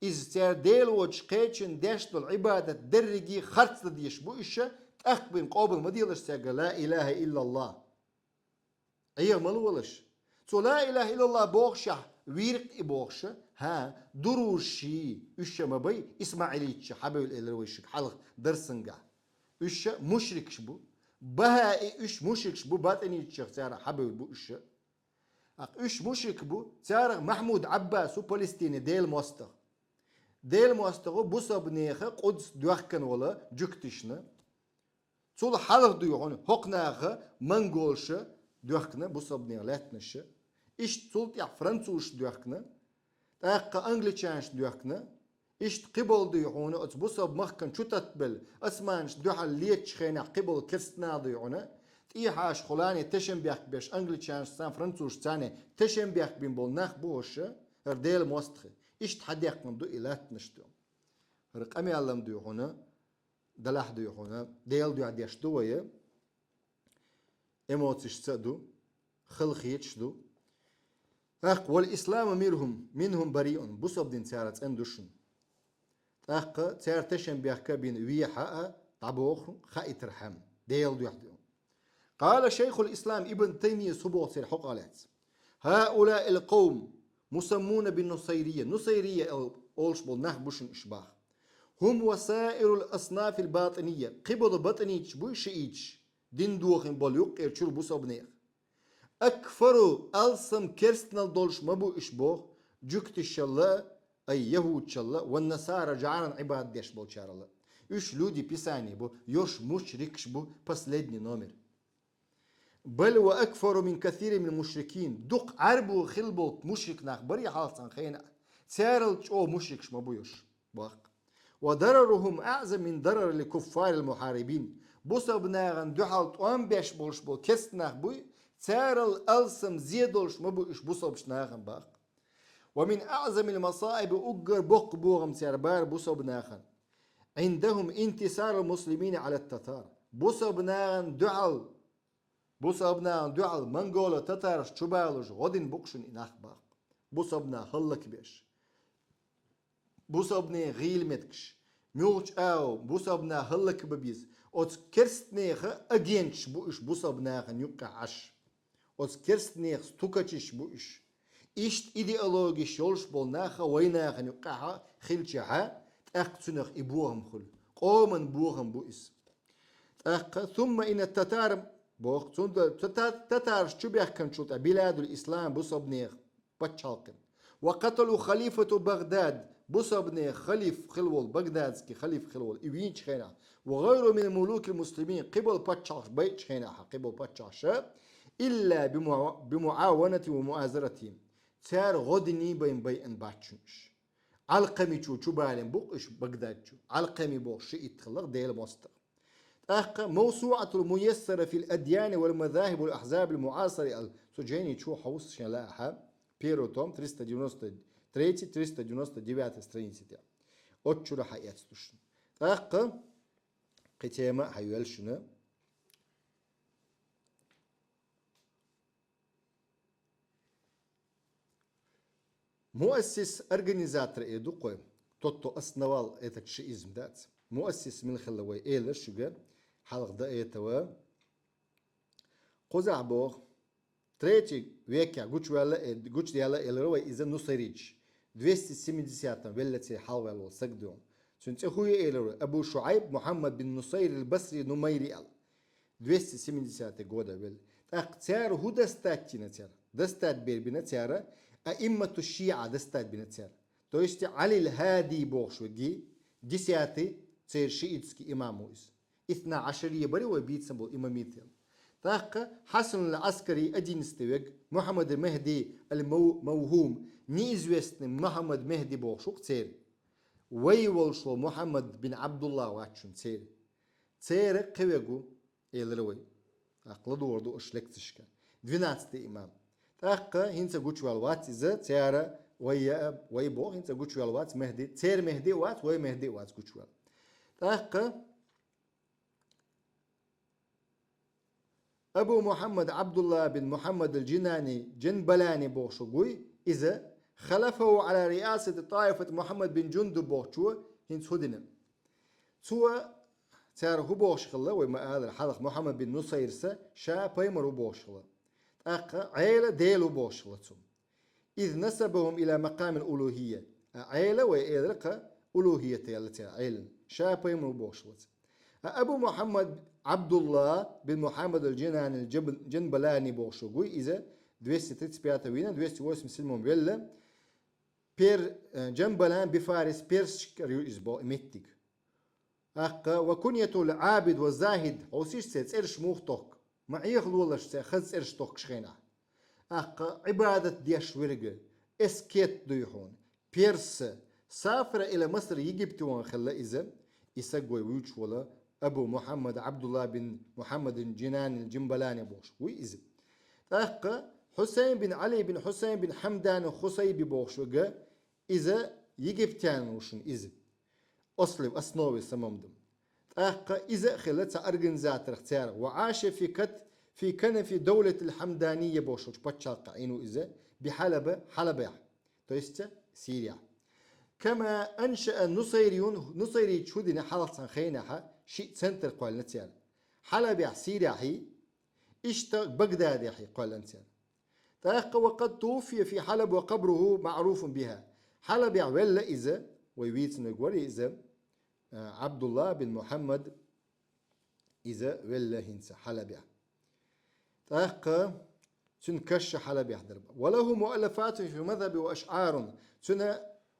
иза цара Дела воцуш кхечун деш долу Ӏибадат дерриге харц дан дезаш бу уьш, тӀаккха бен къобал ма делаш цаьрга ла илаха иллаллах. Ӏеха ма лолаш. Цо ла илаха иллаллах бохушехь, вийракх и бохуша, хӀа, дурузаш, уьш ма бай, исмаилиташ хьабевлла элира вай шуьга хьалха дарсангахь. Уьш мушрикаш бу. Бахаи уьш мушрикаш бу, батӀиниташ цара хьабевлла бу уьш. ТӀаккха уьш мушрик бу, царах Махьмуд Ӏаббас ву Палестине Делан мостагӀа. Делан мостагӀа бусалбанеха Къудс доьхкина волу жуьгташна. Цул хьалха дуй хьуна хӀокху наха монголша доьхкина бусалбанех лаьттанаша. Иштта цул тӀаьхьа французша доьхкина, тӀаккха англичанашна доьхкина. Иштта кхиболу дуй хьуна оцу бусалба махкана чу таттабелла, османашна дуьхьал летачу хенахь кхиболу керстанал дуй хьуна, тӀехьашхулане тешнабехк беш англичанашца, французашца тешнабехк бина болу нах бу хӀорш, хӀара Делан мостагӀий. Иштта хьадаьккхина ду и лаьттанаш ду. ХӀара къамел-м дуй хьуна, делахь дуй хьуна, Делан дуьхьа деш ду вай, эмоцешца а ду, халахеташ ду. ТӀаккха: «Вал исламу мирхум, минхум бариун», бусалба дин цара цӀена ду шуна. ТӀаккха цара тешнабехк бина вехьа а дӀабоху хаийтархьама, Делан дуьхьа ду. Къала шайхул ислам Ибн Таймийяс хӀун боху церан хьокъехь лаьцна: «Хьаулаил къовм мусаммуна бин нусайрийя». Нусайрийя олуш болу нах бу шуна уьш боху. «Хум ва саирул аснафил батӀинийя». Кхиболу батӀиниташ бу шиӀиташ, дин дохийна болу юккъера чуьра бусалбанех. «Акфару», алсам керстанал долуш ма бу уьш боху, жуьгташалла, ай, яхӀудашалла, «ва насара», жӀаран Ӏибадат деш болчаралла. Уьш люди Писания бу, уьш мушрикаш бу, последний номер. «Бал ва акфару мин касирин мин мушрикин». Дукха Ӏаьрбо хилла болу мушрик нах барий хьалха цхьана хенахь, царал чӀогӀа мушрикаш ма бу уьш, боху. «Ва дарарухум аӀзам мин дарарил куффарил мухьарибин». Бусалба нахана дуьхьал тӀом беш болуш болу керста нах буй, царал алсам зе долуш ма бу уьш бусалбачу нахана, боху. «Ва мин аӀзамил масаиби», уггар боккха бохам цара бара бусалба нахана. «Индахум интисарул муслимина Ӏалат татар». Бусалба нахана дуьхьал, бусалба нахана дуьхьал монголо татараш чубалуш гӀо дина бу-кх шуна и нах, боху. Бусалба нах хӀаллакбеш, бусалбанех гӀийла меттигаш, муьлхачу агӀор бусалба нах хӀаллакбан беза, оцу керстанеха агенташ бу уьш бусалба нахана юккъехь Ӏаш. Оцу керстанех стукачаш бу уьш. Иштта идеологиш йолуш болу нах вайн нахана юккъехь хилчахьа, тӀаккха цуьнах и бохам хуьлу. Къоман бохам бу иза. ТӀаккха: «Сумма инна татар», боху, цундела тата-, татараш чубаьхкинчул тӀаьхьа, «биладул ислам», бусалбанех пачхьалкхе. «Ва каталу халифату Багдад», бусалбанех халиф хилла волу, багдадский халиф хилла волу, и вийначу хенахь. «Ва гӀайру мин мулукил муслимин», кхиболу пачхьалкхаш байъачу хенахь, кхиболу пачхьалкхаш, «илла бимуа-, бимуаванати ва муазарати». Цара гӀо диний бен байъина бац шуна уьш. Ӏалкъамичо чубалийна бу-кх уьш Багдад чу. Ӏалкъами боху шиӀит хилла-кх, Делан мостагӀа. ТӀаккха: «МавсуӀатул муяссара фил адьяни вал мазахиб вал ахьзабил муасара», аьлла, цу жайни чу хьовса шен лаахьа, первый том, триста девяносто третий, триста девяносто девятый страница тӀехь. Оцу чуьра хьаэцна ду шуна. ТӀаккха кхин тема а хьайоьллу шуна. Муассис, организатор эр ду-кх вай, тот, кто основал этот шиизм, дац. Муассис мила хилла вай элира шуьга, хьалха до этого. Кхузахь боху, третий векехь гучуваьлла э-, гучудаьлла элира вай иза нусайриташ. Двести семидесятом велла церан хьалхаваьлла волу саг ду. Цуьнан цӀе хӀун ю элира вай? Абу Шуайб Мухьаммад бин Нусайр аль-Басри Нумайри аьлла. Двести семидесятый года велла. ТӀаккха цара хӀун достать йина цара? Достать бер бина цара, аиммату шиа достать бина цара. То есть Ӏалил Хьади бохуш верг, десятый церан шиитский имам ву иза. Исна Ӏашария барий вай бийцина болу имамител. ТӀаккха Хьасанул Ӏаскари, одиннадцатый верг, Мухьаммад Мехди аль-Мав-, Мавхум, неизвестный Мухьаммад Мехди бохуш ву-кх церан. Вай волуш волу Мухьаммад бин Ӏабдулла вац шуна церан. Церан кхин верг ву, элира вай. ТӀаккха ладогӀур ду аша лекцешка. Двенадцатый имам. ТӀаккха хӀинца гучуваьлла вац иза, цара вай я-, вай боху, хӀинца гучуваьлла вац Мехди. Церан Мехди а вац, вай Мехди а вац гучуваьлла. ТӀаккха Абу Мухьаммад Абдулла бин Мухьаммад ал-Джинани Джанбалани бохуш вуй иза, халафаху ала риасати таифат Мухьаммад бин Джундуб бохучо хӀинца хӀу дина. Цо цара хӀу бохуш хилла, вай ма аллара, хьалха Мухьаммад бин Нусайрса ша пайхамар ву бохуш хилла. ТӀаккха Ӏела Дела ву бохуш хилла цо. Из насабахум ила макамил улухия. А Ӏела вай элира кха улухията яла цара Ӏелан. Ша пайхамар ву бохуш хилла цо. А Абу Мухьаммад Абдулла бин Мухьаммад ал-Джинани Джаб-, Джанбалани бохуш вуй иза, двести тридцать пятом вийна, двести восемьдесят седьмом велла. Пер-, э, Джанбалан би Фарис, персчкара ю иза бо-, меттиг. ТӀаккха ва куньяту ал-Ӏабид ва захид, хьовсийша церан цӀераш муха тохка, ма Ӏехалолаш церан хаза цӀераш тохкаш хенахь. ТӀаккха Ӏибадат деш верг, аскет дуй хьуна, перс, сафара ила Маср, Египте ван хилла иза, и саг вай вуьйцуш волу Абу Мухьаммад Абдулла бин Мухьаммадин Джинанил Джимбалани бохуш вуй иза. ТӀаккха Хьусайн бин Ӏали бин Хьусайн бин Хьамдан Хусайби бохуш вега, иза египтянин ву шуна иза. Ослив, основе самом дам. ТӀаккха иза а хилла цхьа организаторах цара. Ва Ӏаша фи кат-, фи канафи давлатил Хьамдания бохуш пачхьалкхе Ӏийна ву иза, би Хьалаба, Хьалабехь. То есть Сирия. Кама аншаа Нусайриюн, Нусайрийча хӀу дина хьалха цхьана хенахьа, шиъ центр кхоьллина цара. Хьалабехь Сирияхьий, иштта Багдадехьий кхоьллина цара. ТӀаккха ва къад туфия фи Хьалаб ва къабруху маъруфун биха. Хьалабехь велла иза, вай вийцинарг вара иза, а, Абдулла бин Мухьаммад, иза велла хӀинца Хьалабехь. ТӀаккха цуьнан каш Хьалабехь дара. Ва лаху муаллафату фи мазхаби ва ашъарун. Цуьнан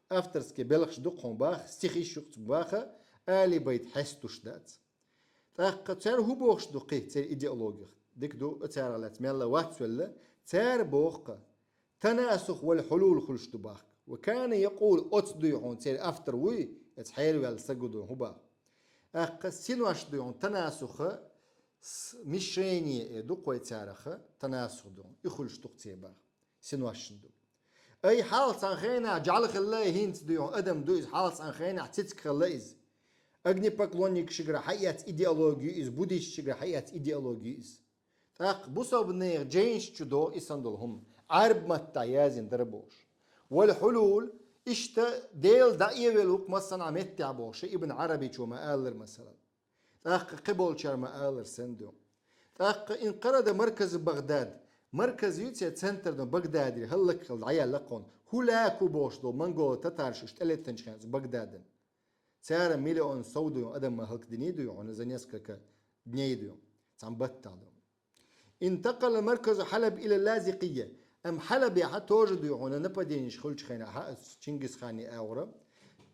авторский белхаш ду кхуьн баха, стихаш ю кхуьн баха, Али Байт хьестуш дац. ТӀаккха цара хӀу бохуш ду кхин церан идеологих? Дика ду, царах лаьцна мелла вац велла, цара боху-кха, танасух вал хьулул хуьлуш ду бахка. Ва кана якъул, оцу дуй хьуна церан автор вуй, эца хьераваьлла сага ду хӀу баха. ТӀаккха синош дуй хьуна танасуха, смешение э ду кхой цараха, танасух ду хьуна, и хуьлуш ду-кх церан баха. Синошна ду. Ай, хьалха цхьана хенахь жӀаьла хилла, хӀинца дуй хьуна адам ду иза, хьалха цхьана хенахь цициг хилла иза. Огнепоклонникашкара хьаэцна идеологи ю иза, буддисташкара хьаэцна идеологи ю иза. ТӀаккха бусалба нехан жайнаш чу догӀу и санна долу хӀума, Ӏарб маттахь яздина дара бохуш. Вал хьулул, иштта Дела дӀаэвелла ву-кх массанхьа меттехь бохуш, Ибн Ӏарабичо ма-аллара, масала. ТӀаккха кхиболчара ма-аллара санна ду. ТӀаккха инкъарада марказу Багдад. Марказ ю церан центр ду Багдадера, хӀаллакьхила дӀаяьлла кхунна. ХӀу лаьку бохуш долу монголо татараш уьш тӀелеттанчу хенахь Багдадана. Цара миллион сов дуй хьуна адам ма хӀаллакдиний дуй хьуна за несколько дней дуй хьуна. Цхьана баттахь ду. Интакъала марказу Хьалаб ила Лазикъия. Амма Хьалабехьа тоже дуй хьуна нападениш хуьлучу хенахьа, Чингисханний агӀора.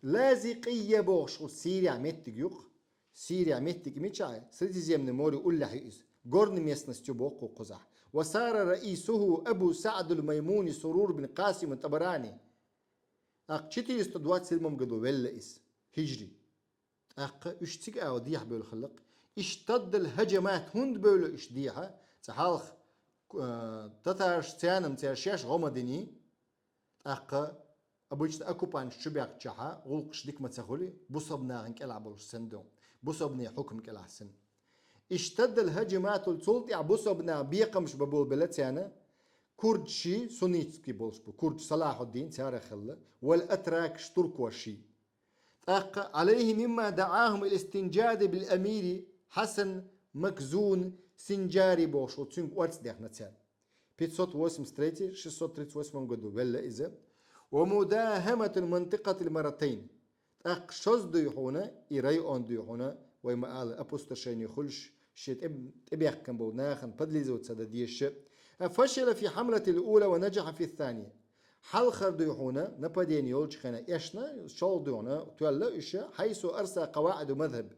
Лазикъия бохуш хӀу Сирия меттиг ю-кх. Сирия меттиг мичахь, Средиземное море уллехь ю иза. Горный местность ю боху кхузахь. Ва сара раисуху Абу Саъдул Маймуни Сурур бин Къасим Табарани. ТӀаккха четыреста двадцать седьмом году велла иза, хиджри. ТӀаккха уьш цига ала дехьа бевлла хиллакх. Иштаддал хӀаджамат, хӀунда бевлла уьш дехьа? Цхьа хьалха, э, татараш царна-м цара шаьш гӀо ма диний. ТӀаккха обычно оккупанташ чу баьхкичахьа, гӀуллакхаш дика ма ца хуьлий, бусалба нахана кӀелахь болуш санна ду, бусалбанийн хьукма кӀелахь санна. Иштаддал хӀаджаматул, цул тӀаьхьа бусалба наха бекхамаш бан болабелла царна, курдаший, суннитский болуш бу, курдаш Салахьуддин царах хилла, вал атракаш, туркоший. ТӀаккха, Ӏалайхи мимма даӀахум ил истинджади бил амири Хьасан Макзун Синджари бохуш ву, цуьнга орца дехна цара. Пятьсот восемьдесят третий, шестьсот тридцать восьмом году велла иза. Ва мудахаматул мантикъатил маратайн. ТӀаккха шозза дуй хьуна и район дуй хьуна, вай ма-аллара, опустошение хуьлуш, шен тӀе-, тӀебехкам болу нахана подлизывать ца дан дезаш. Фашила фи хьамлатил ула ва наджаха фи санийя. Хьалхара дуй хьуна нападение йолчу хенахь эшна, шолгӀа дуй хьуна тоьлла уьш, хьайсу арса къаваӀиду мазхаб.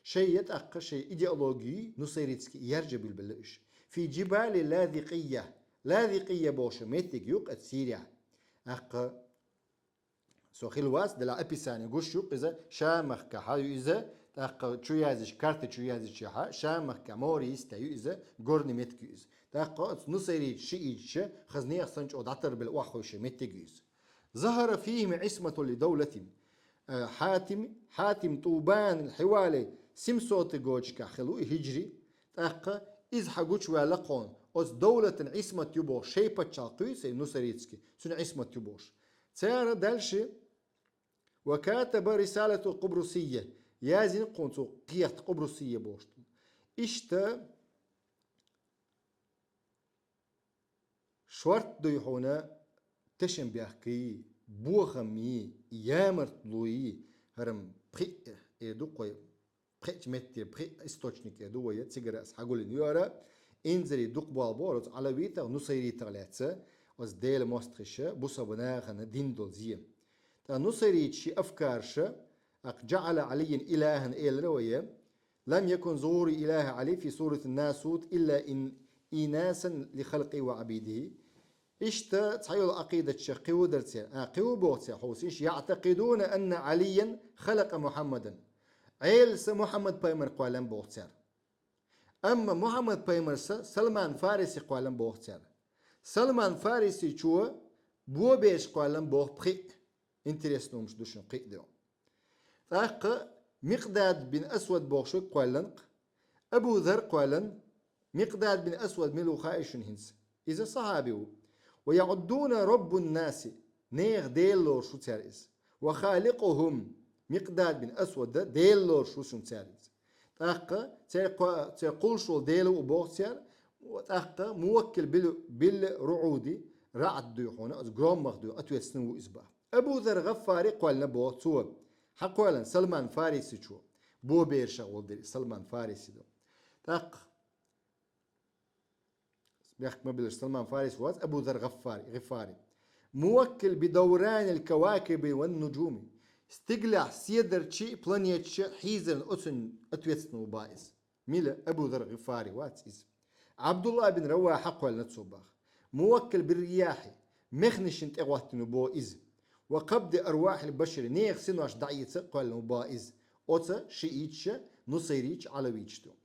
Шайн я тӀаккха шайн идеологи нусайритский яржа билбелла уьш. Фи джибали Лазикъия. Лазикъия бохуш меттиг ю-кх оцу Сирия. ТӀаккха со хила вац, делахь описание гуш ю-кх иза, Шам-махкахьа ю иза, тӀаккха чу яздича, карта чу яздичахьа, Шам-махкахь море йистехь ю иза, горный меттиг ю иза. ТӀаккха оцу нусайриташ, шииташ хаза нехан санна чӀогӀа дӀатарбелла охьахуьйсуш меттиг ю иза. Захара фихим Ӏисмату ли давлатин. Э, Хьатим, Хьатим Тубан хьивали семьсотый годашкахь хилла ву и хиджри. ТӀаккха Иза хьагучаваьлла кхона, оцу Давлатан Ӏисмат ю бохуш, шайн пачхьалкх кхуьйсу, нусайритский, цуьнан Ӏисмат ю бохуш. Цара дальше: «Ва катаба рисалатул Къубрусийя», яздина кхуна цо кхета Къубрусийя бохуш. Иштта шорта дуй хьуна тешнабехкий, бохаммий, ямартлуй, хӀара-м пхиъ, э, ду кхой, пхиъчу метте, пхиъ источник, э, ду вай, цигара ас хьагуллина ю хӀара, инзаре дукха болх бу оцу Ӏалавитах, нусайритах лаьцна, оцу Делан мостагӀаша, бусалба нахана дина долу зе. Ткъа нусайриташа, афкараша, тӀаккха «جعل عليا إلها» элира вай, «لم يكن ظهور إله علي في صورة الناسوت إلا إن إيناسا لخلقه وعبيده». Иштта цхьа йолу Ӏакъидатчех кхин хӀун дара церан? А, кхин хӀун боху церан хьовсийша: «يعتقدون أن عليا خلق محمدا». Ӏелас Мухьаммад-пайхамар кхоьллина боху цара. Амма Мухьаммад-пайхамарс Салман Фариси кхоьллина боху цара. Салман Фарисичо бобераш кхоьллина боху пхиъ. Интересно хӀуманаш ду шуна кхин а де. ТӀаккха Микъдад бин Асвад бохуш верг кхоьллина-кх, Абу Зар кхоьллина. Микъдад бин Асвад мила ву хаьий шуна хӀинца? Иза сахьаби ву. «ويعدون رب الناس», нехан Дела лоруш ву цара иза. «وخالقهم», Микъдад бин Асвада Дела лоруш ву шуна цара иза. ТӀаккха церан кхо-, церан кхуллуш волу Дела ву боху цара, тӀаккха «موكل بال-، بالرعود», раӀд дуй хьуна, оцу громах дуй, ответственный ву иза баха. Абу Зар ГӀаффари кхоьллина боху цо. Хьан кхоьллина? Салман Фарисичо. Боберашах волу дерг Салман Фариси ду. ТӀаккха бехк ма биллалаш, Салман Фарис вац, Абу Зар ГӀаффари, ГӀифари. «موكل بدوران الكواكب والنجوم». Стигалахь седарчий, планеташ хьийзарна оцунна ответственный ву баха иза. Мила? Абу Зар ГӀифари вац иза. Ӏабдулла бин Равахьа кхоьллина цо баха. «موكل بالرياح», мехнашна тӀегӀоттина ву боху иза. «وقبض أرواح البشر», нехан синош дӀаэца кхоьллина ву боху иза. Оцу шииташа, нусайриташа, Ӏалавиташа ду.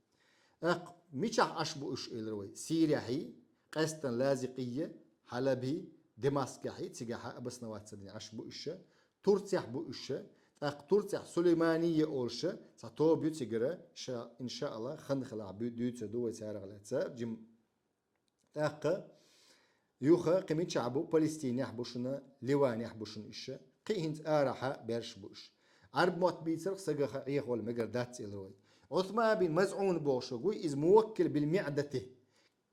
ТӀаккха мичахь Ӏаш бу уьш, элира вай? Сирехьий, къаьсттина Лазикъийя, Хьалабий, Дамаскехьий, цигахьа обосноваться дина Ӏаш бу уьш. Турцехь бу уьш. ТӀаккха Турцехь Сулейманийя олуш цхьа тоба ю цигара, ша, иншааллах, хан хилахь бу-, дуьйцур ду вай царах лаьцна жим. ТӀаккха юха кхин мичахь бу? Палестинехь бу шуна, Ливанехь бу шуна уьш. Кхин хӀинца арахьа баьржаш бу уьш. Ӏарб мотт бийцарх сагах Ӏехавала мегар дац, элира вай. Ӏусман бин МазӀун бохуш верг ву, иза «موكل بالمعدة»,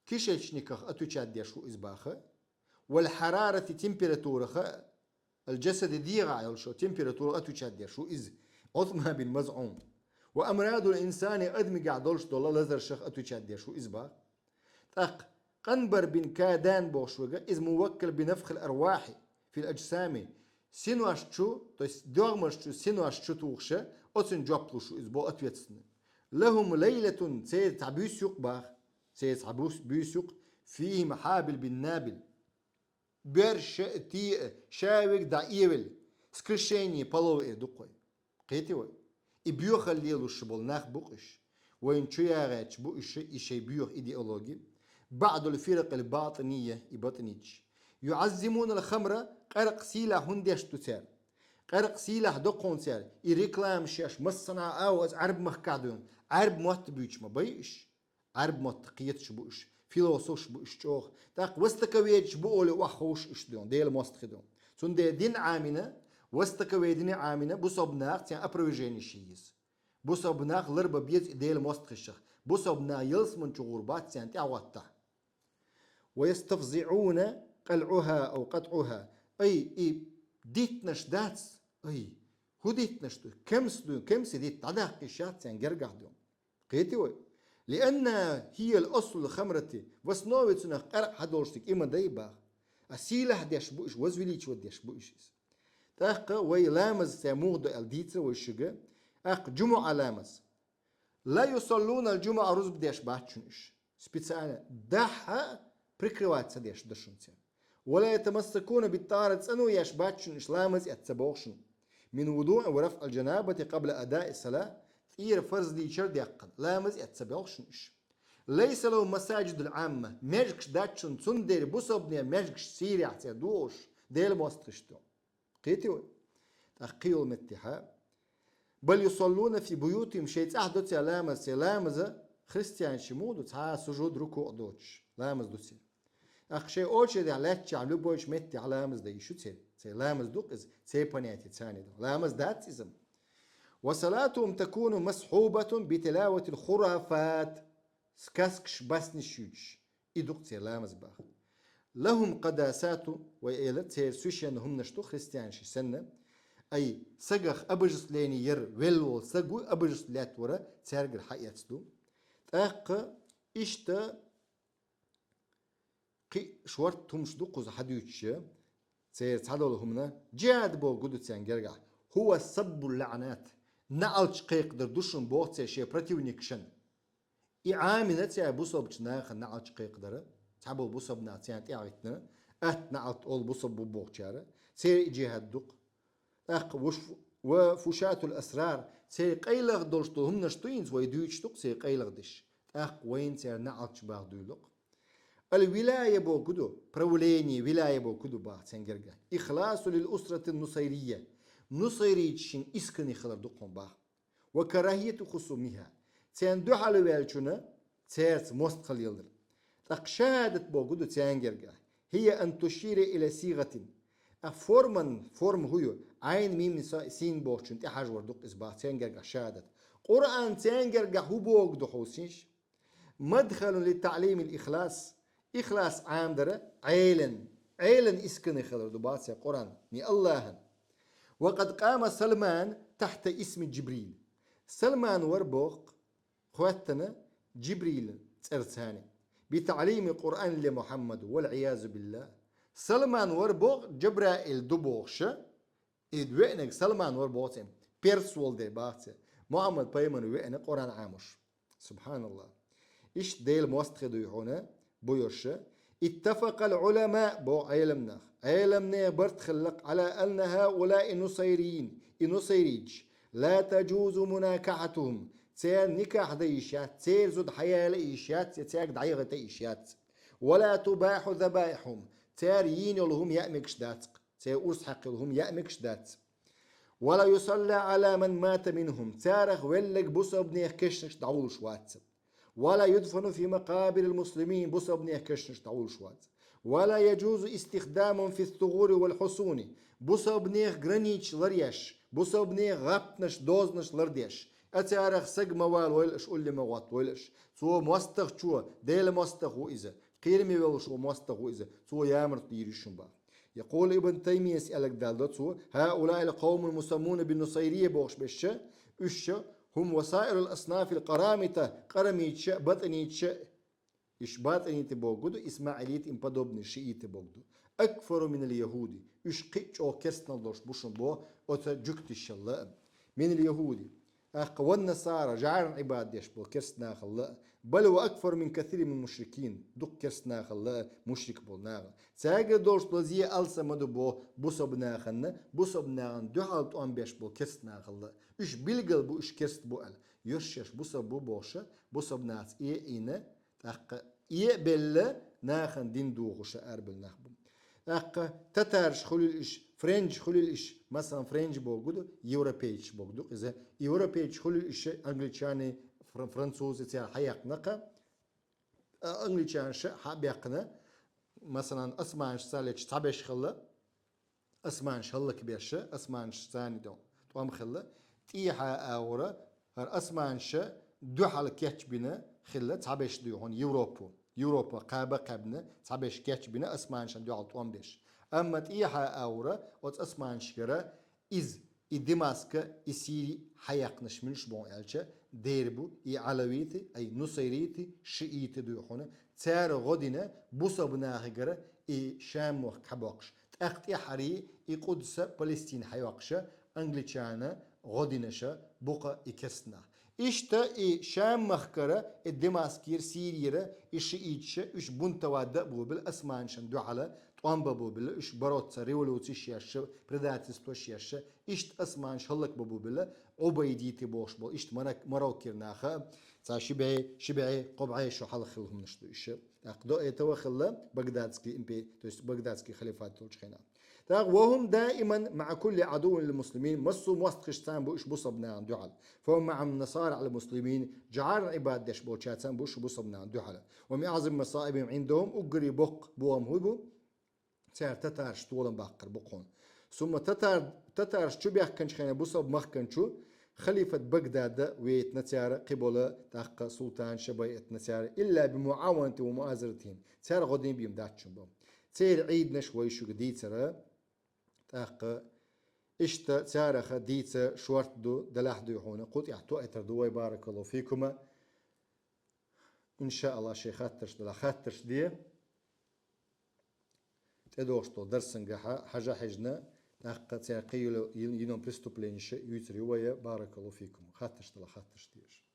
кишечниках отвечать деш ву иза баха. «والحرارة», температурах, «الجسد», дегӀах йолуш йолу температурах отвечать деш ву иза, Ӏусман бин МазӀун. «وأمراض الإنسان», адамигахь долуш долу лазаршах отвечать деш ву иза баха. ТӀаккха Къанбар бин Кадан бохуш верг, иза «موكل بنفخ الأرواح في الأجسام», синош чу, то есть догӀмаш чу синош чу тухуш, оцунна жоп луш ву иза боху, ответственный. «لهم ليلة», церан цхьа буьйса ю-кх баха, церан цхьа буьйса, буьйса ю-кх, «فيهم حابيل بن نابيل». Боьрша а, те а, ша верг дӀаэвелла, скрещение полов эр ду-кх вай. Кхетий вай? И боьхалла лелош болу нах бу-кх уьш. Вайна чу ягӀаьтташ бу уьш, и шайн боьха идеологи. «بعض الفرق الباطنية», и батӀиниташ. «يعظمون الخمر», къаьркъа сийлахь хӀунда деш ду цара? Къаьркъа сийлахь до-кх хьуна цара, и рекламаш еш, массанхьа а ву, аса Ӏарб-махкахь дуьйна, Ӏарб мотт буьйцуш ма бай уьш. Ӏарб мотт кхеташ бу уьш, философаш бу уьш чӀогӀа. ТӀаккха востоковедаш бу олий охьаховш уьш дуьйна, Делан мостагӀий дуьйна. Цундела дин Ӏамийна, востоковедение Ӏамийна, бусалба наха церан опровержение йийр ю. Бусалба нах ларбан беза и Делан мостагӀашах. Бусалба нах ялсамани чу гӀур бац царна тӀаьхьахӀоттахь. «ويستفزعون قلعها أو قطعها». Ай, и диттанаш дац, ай, хӀун диттанаш ду? Кемс ду, кемсийн дитт дӀадаккха йиш яц царна гергахь дуьйна. Кхетий вай? «لأنها هي الأصل الخمرة», в основе цунах къаьркъа хьадолуш дерг и ма дай баха. А сийлахь деш бу уьш, возвеличивать деш бу уьш иза. ТӀаккха вай ламаз цара муха до аьлла дийцира вай шуьга, тӀаккха жумуӀа ламаз. «لا يصلون الجمعة», рузба деш бац шуна уьш. Специально дахьа прикрывать ца деш до шуна цара. «ولا يتمسكون بالطهارة», цӀано еш бац шуна уьш, ламаз эцна ца боху шуна. «من وضوء ورفع الجنابة قبل أداء الصلاة», тӀера фарз дийцар деккхана, ламаз эцна ца боху шуна уьш. «ليس لهم مساجد عامة», маьждигаш дац шуна, цундела бусалбанийн маьждигаш Сирехь цара дохуш, Делан мостагӀаш ду. Кхетий вай? ТӀаккха кхин йолу меттехьа: «بل يصلون في بيوتهم», шайн цӀахь до цара ламаз, церан ламаза Христианаш муха ду, цхьа сужуд, рукуъ доцуш, ламаз ду церан. ТӀаккха шайн очередехь лаьттачохь любойчу меттехь ламаз дан йиш ю церан. Церан ламаз ду-кх иза, церан понятие царна ду. Ламаз дац иза. «وصلاتهم تكون مصحوبة بتلاوة الخرافات». Сказкаш, баснеш юьйцуш. И ду-кх церан ламаз боху. «لهم قداسات», вай элира, церан священный хӀуманаш ду христианашна санна. Ай, сагах обожествление яр велла волу саг ву, обожествлять вара, цаьргара хьаэцна ду. ТӀаккха иштта кхин а шортта хӀуманаш ду кхуза хьадуьйцуш, церан цхьадолу хӀуманаш, джихӀад бохург ду царна гергахь. «هو سب اللعنات». НеӀалташ кхайкхадар ду шуна боху церан шен противникашна. И Ӏамийна цара бусалбачу нахана неӀалташ кхайкхадар, цхьаболу бусалба нах царна тӀе а витина, атта неӀалт олу бусалба бу бохучара, церан и джихӀад ду-кх. ТӀаккха вуш-, «وفشو الأسرار», церан къайлаха долуш долу хӀуманаш ду хӀинца вай дуьйцуш ду-кх, церан къайлаха деш. ТӀаккха вайна церан неӀалташ баха дуьйлу-кх. «الولاية» бохург ду, правление, вилая бохург ду баха царна гергахь. «إخلاص للأسرة النصيرية». Нусайриташна искренне хилар ду-кх хьуна баха. «وكراهية خصومها». Царна дуьхьал ваьллачунна цаьрца мостагӀалла лелар. ТӀаккха «شهادة» бохург ду царна гергахь. «هي أن تشير إلى صيغة». А форман, форма хӀун ю? Ӏайн, мим, са-, син бохучунна тӀехьажор ду-кх иза баха царна гергахь «شهادة». Къуръан царна гергахь хӀун бохург ду хьовсийша? «مدخل لتعليم الإخلاص». Ихлас Ӏамадар Ӏелан, Ӏелан искренне хилар ду баха церан Къуръан, не Аллахьан. «وقد قام سلمان تحت اسم جبريل». Салман вара боху-кх хоьттина Джибрилан цӀарца. «بتعليم القرآن لمحمد والعياذ بالله». Салман вара боху, Джабраил ду бохуш, и веанарг Салман вара боху церан, перс волу дела баха церан, Мухьаммад-пайхамар веана Къуръан Ӏамош. СубхьаналлахӀ. Иштта Делан мостагӀий дуй хьуна буйош. «اتفق العلماء», боху Ӏеламнах. Ӏеламнехан барт хилла-кх, «على أن هؤلاء نصيريين», и нусайриташ, «لا تجوز مناكحتهم», церан никахь дан йиш яц, церан зуда хьаяла йиш яц, я цаьрга дӀаяхийта йиш яц. «ولا تباح ذبائحهم», цара йийна йолу хӀума яа мегаш дац-кх. Церан урс хьаькхна йолу хӀума яа мегаш дац. «ولا يصلى على من مات منهم». Царах велларг бусалбанехан кешнашка дӀавуллуш вац. «ولا يدفن في مقابر المسلمين». Бусалбанехан кешнашка дӀавуллуш вац. «ولا يجوز استخدامهم في الثغور والحصون». Бусалбанехан границаш ларъеш, бусалбанехан гӀаптанаш, дозанаш лардеш. А царах саг ма валавойла аша, улле ма гӀоттавойла аша. Цо мостагӀчо, Делан мостагӀа ву иза. Кхераме волуш ву мостагӀа ву иза. Цо ямарт дийр ю шуна баха. يقول ابن تيمية، аьлларг далдо цо: «هؤلاء القوم المسمون بالنصيرية», бохуш берш, уьш шу, «هم وسائر الأصناف القرامطة», къарамиташ, батӀиниташ, уьш батӀиниташ бохург ду, исмаилиташ, им подобный шииташ бохург ду. «أكفر من اليهود», уьш кхин а чӀогӀа керстанал долуш бу шуна боху оцу жуьгташалла а. «من اليهود». ТӀаккха «والنصارى», жӀарна Ӏибадат деш болу керстанахалла а, «بل وأكفر من كثير من المشركين», дукха керстанахалла а, мушрик болу наха. Цаьргара долуш долу зе алсам ма ду боху бусалба нахана, бусалба нахана дуьхьал тӀом беш болу керстанахалла а. Уьш билггал бу, уьш керста бу аьлла. Йо шаьш бусалба бу бохуш, бусалба нахаца э а ийна, тӀаккха э а белла, нахана дин дохуш арабевлла нах бу. ТӀаккха татараш хуьлийла уьш, френч хуьлийла уьш, масалан, френч бохург ду, европейцаш бохург ду. Иза европейцаш хуьлийла уьш, англичане, фран-, французы цара хьаяьккхина-кх, а, англичанаша хьа а баьккхина, масалан, османаш царца цхьаберш хилла, османаш хӀаллакбеш, османаш царна тӀом хилла, тӀехьа а агӀора, хӀара османаша дуьхьал кечбина хилла цхьаберш дуй хьуна Европо. Европа кхаба а кхаьбна, цхьаберш кечбина османашна дуьхьал тӀом беш. Амма тӀехьа а агӀора оцу османашкара иза, и Дамаск, и Сири хьаяьккхинарш муьлш бу аьлча, дера бу и Ӏалавиты, ай, нусайриты, шииты дуй хьуна, цара гӀо дина бусалба нахигара и Шам-мохк хьабоккхуш. ТӀаккха тӀаьххьара и Къудса, Палестина хьайоккхуша, англичана гӀо динаша бу-кх и керстанах. Иштта и Шам-махкара, и Дамаскера, Сирера и шииташа, уьш бунтовать дан а бобелла, османашна дуьхьала тӀом бан бобелла, уьш бороться, революцеш еш, предательствош еш, иштта османаш хӀаллакбан бобелла, Ӏубайдиты бохуш болу, иштта Марок-, Мароккера наха, цхьа ши бӀе, ши бӀе, кхо бӀе шо хьалха хилла хӀуманаш ду уьш. ТӀаккха до этого хилла Багдадский импе-, то есть Багдадский халифат долчу хенахь. ТӀаккха: «وهم دائما مع كل عدو للمسلمين», массо а мостагӀашца цхьана бу уьш бусалба нахана дуьхьал. «فهم مع النصارى على المسلمين», жӀарна Ӏибадат деш болчаьрца цхьана бу уьш бусалба нахана дуьхьал. «ومن أعظم مصائبهم عندهم», уггаре боккха бохам хӀу бу, цар татараш толам баккхар бу кхуна. «ثم تتار», татараш чу баьхкача хана бусалба махкана чу халифат Багдада вейтина цар, кхыбола тӀаккха султан Шабайъатна цар, «إلا بمعاونتهم ومؤازرتهم», цар гӀо дин бийма дац шун бо. Церан Ӏийданаш вай шуга дийцар, тӀаккха иштта цараха дийца шорта ду, делахь дуй хьуна, кху тӀехь тоъийтар ду вай, баракаллаху фикума. Иншааллах, шайн хаттарш далахь, хаттарш де. ТӀедогӀуш долу дарсангахьа хьажа хьежна, тӀаккха цаьрга кхин йина-, йина-, йинон преступленеш юьйцур ю вай, баракаллаху фикум. Хаттарш далахь, хаттарш дезаш.